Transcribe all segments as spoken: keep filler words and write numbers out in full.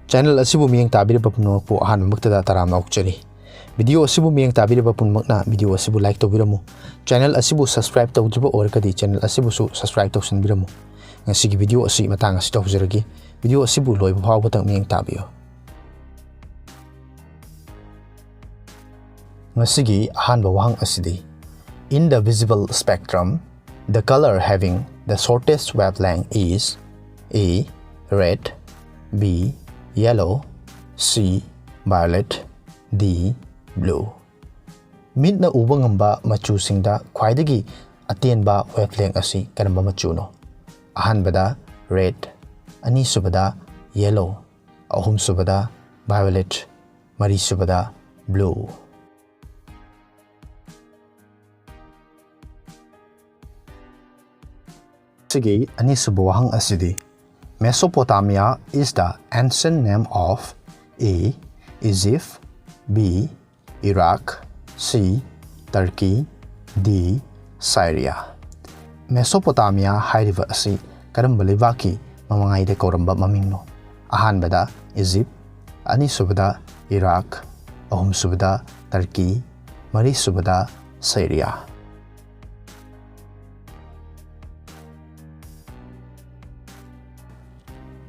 Channel ꯑꯁꯤꯕꯨ ꯃꯤꯠꯌꯦꯡ ꯇꯥꯕꯤꯔꯤꯕ ꯄꯨꯝꯅꯃꯛꯄꯨ ꯑꯍꯥꯟꯕꯃꯛꯇꯗ ꯇꯔꯥꯝꯅ ꯑꯣꯛꯆꯔꯤ꯫ Video ꯑꯁꯤꯕꯨ ꯃꯤꯠꯌꯦꯡ ꯇꯥꯕꯤꯔꯤꯕ ꯄꯨꯝꯅꯃꯛꯅ video ꯑꯁꯤꯕꯨ like ꯇꯧꯕꯤꯔꯝꯃꯨ꯫ Channel ꯑꯁꯤꯕꯨ subscribe ꯇꯧꯗ꯭ꯔꯤꯕ ꯑꯣꯏꯔꯒꯗꯤ channel ꯑꯁꯤꯕꯨꯁꯨ subscribe ꯇꯧꯁꯤꯟꯕꯤꯔꯝꯃꯨ꯫ ꯉꯁꯤꯒꯤ video ꯑꯁꯤ ꯃꯇꯥꯡ ꯑꯁꯤꯗ ꯍꯧꯖꯔꯒꯦ꯫ Video ꯑꯁꯤꯕꯨ ꯂꯣꯏꯕ ꯐꯥꯎꯕꯗꯪ ꯃꯤꯠꯌꯦꯡ ꯇꯥꯕꯤꯌꯨ꯫ ꯉꯁꯤꯒꯤ ꯑꯍꯥꯟꯕ ꯋꯥꯍꯪ ꯑꯁꯤꯗꯤ, In the visible spectrum, the color having the shortest wavelength is A, red, B, yellow, C, violet, D, blue꯫ ꯃꯤꯠꯅ ꯎꯕ ꯉꯝꯕ ꯃꯆꯨꯁꯤꯡꯗ ꯈ꯭ꯋꯥꯏꯗꯒꯤ ꯑꯇꯦꯟꯕ wavelength ꯑꯁꯤ ꯀꯔꯝꯕ ꯃꯆꯨꯅꯣ? ꯑꯍꯥꯟꯕꯗ red, ꯑꯅꯤꯁꯨꯕꯗ yellow, ꯑꯍꯨꯝꯁꯨꯕꯗ violet, ꯃꯔꯤꯁꯨꯕꯗ blue꯫ ꯁꯤꯒꯤ ꯑꯅꯤꯁꯨꯕ ꯋꯥꯍꯪ ꯑꯁꯤꯗꯤ, Mesopotamia is the ancient name of A, Egypt, B, Iraq, C, Turkey, D, Syria꯫ Mesopotamia ꯍꯥꯏꯔꯤꯕ ꯑꯁꯤ ꯀꯔꯝꯕ ꯂꯩꯕꯥꯛꯀꯤ ꯃꯃꯥꯡꯉꯩꯗ ꯀꯧꯔꯝꯕ ꯃꯃꯤꯡꯅꯣ? ꯑꯍꯥꯟꯕꯗ Egypt, ꯑꯅꯤꯁꯨꯕꯗ Iraq, ꯑꯍꯨꯝꯁꯨꯕꯗ Turkey, ꯃꯔꯤꯁꯨꯕꯗ Syria꯫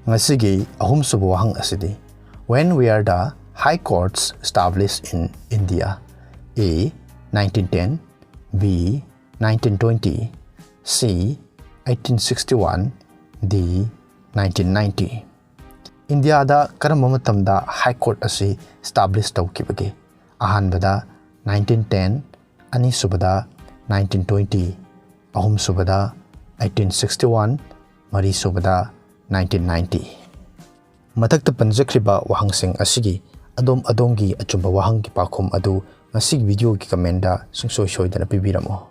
ꯉꯁꯤꯒꯤ ꯑꯍꯨꯝꯁꯨꯕ ꯋꯥꯍꯪ ꯑꯁꯤꯗꯤ, When were the high courts established in India? A, nineteen ten, B, nineteen twenty, C, eighteen sixty one, D, nineteen ninety꯫ ꯏꯟꯗꯤꯌꯥꯗ ꯀꯔꯝꯕ ꯃꯇꯝꯗ high court ꯑꯁꯤ establish ꯇꯧꯈꯤꯕꯒꯦ? ꯑꯍꯥꯟꯕꯗ nineteen ten, ꯑꯅꯤꯁꯨꯕꯗ nineteen twenty, ꯑꯍꯨꯝꯁꯨꯕꯗ eighteen sixty one, ꯃꯔꯤꯁꯨꯕꯗ nineteen ninety꯫ ꯃꯊꯛꯇ ꯄꯟꯖꯈ꯭ꯔꯤꯕ ꯋꯥꯍꯪꯁꯤꯡ ꯑꯁꯤꯒꯤ ꯑꯗꯣꯝ ꯑꯗꯣꯝꯒꯤ ꯑꯆꯨꯝꯕ ꯋꯥꯍꯪꯒꯤ ꯄꯥꯎꯈꯨꯝ ꯑꯗꯨ ꯉꯁꯤꯒꯤ videoꯒꯤ commentꯗ ꯁꯨꯡꯁꯣꯏ ꯁꯣꯏꯗꯅ ꯄꯤꯕꯤꯔꯝꯃꯨ꯫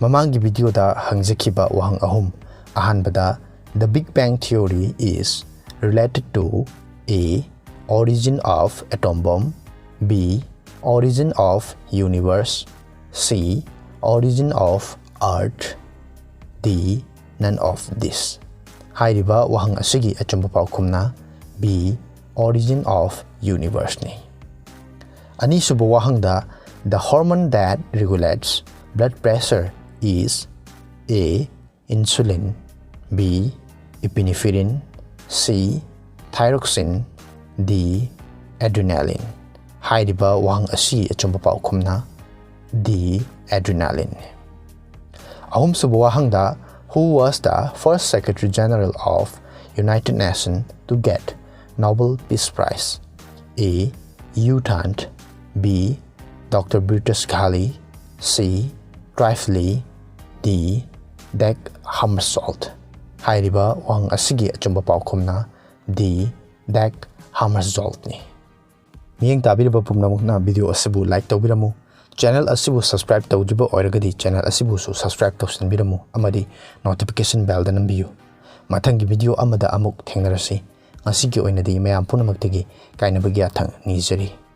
ꯃꯃꯥꯡꯒꯤ videoꯗ ꯍꯪꯖꯈꯤꯕ ꯋꯥꯍꯪ ꯑꯍꯨꯝ, ꯑꯍꯥꯟꯕꯗ, The Big Bang Theory is related to A, origin of atom bomb, B, origin of universe, C, origin of earth, D, none of this꯫ ꯍꯥꯏꯔꯤꯕ ꯋꯥꯍꯪ ꯑꯁꯤꯒꯤ ꯑꯆꯨꯝꯕ ꯄꯥꯎꯈꯨꯝꯅ B. Origin of Universe ꯅꯤ꯫ ꯑꯅꯤꯁꯨꯕ ꯋꯥꯍꯪꯗ, the hormone that regulates blood pressure is A. Insulin, B. Epinephrine, C. Thyroxine, D. Adrenaline꯫ ꯍꯥꯏꯔꯤꯕ ꯋꯥꯍꯪ ꯑꯁꯤ ꯑꯆꯨꯝꯕ ꯄꯥꯎꯈꯨꯝꯅ D. Adrenaline ꯅꯤ꯫ ꯑꯍꯨꯝꯁꯨꯕ ꯋꯥꯍꯪꯗ, who was the first Secretary General of United Nations to get Nobel Peace Prize? A. U Thant, B. Doctor Brutus Ghali, C. Clive Lee, D. Dag Hammarskjöld꯫ ꯍꯥꯏꯔꯤꯕ ꯋꯥꯍꯪ ꯑꯁꯤꯒꯤ ꯑꯆꯨꯝꯕ ꯄꯥꯎꯈꯨꯝꯅ D. Dag Hammarskjöld ꯅꯤ꯫ ꯃꯤꯠꯌꯦꯡ ꯇꯥꯕꯤꯔꯤꯕ ꯄꯨꯝꯅꯃꯛꯅ video ꯑꯁꯤꯕꯨ like ꯇꯧꯕꯤꯔꯝꯃꯨ꯫ Channel ꯑꯁꯤꯕꯨ subscribe ꯇꯧꯗ꯭ꯔꯤꯕ ꯑꯣꯏꯔꯒꯗꯤ channel ꯑꯁꯤꯕꯨꯁꯨ subscribe ꯇꯧꯁꯤꯟꯕꯤꯔꯝꯃꯨ ꯑꯃꯗꯤ notification bell ꯗ ꯅꯝꯕꯤꯌꯨ꯫ ꯃꯊꯪꯒꯤ video ꯑꯃꯗ ꯑꯃꯨꯛ ꯊꯦꯡꯅꯔꯁꯤ꯫ ꯉꯁꯤꯒꯤ ꯑꯣꯏꯅꯗꯤ ꯃꯌꯥꯝ ꯄꯨꯝꯅꯃꯛꯇꯒꯤ ꯀꯥꯏꯅꯕꯒꯤ ꯌꯥꯊꯪ ꯅꯤꯖꯔꯤ꯫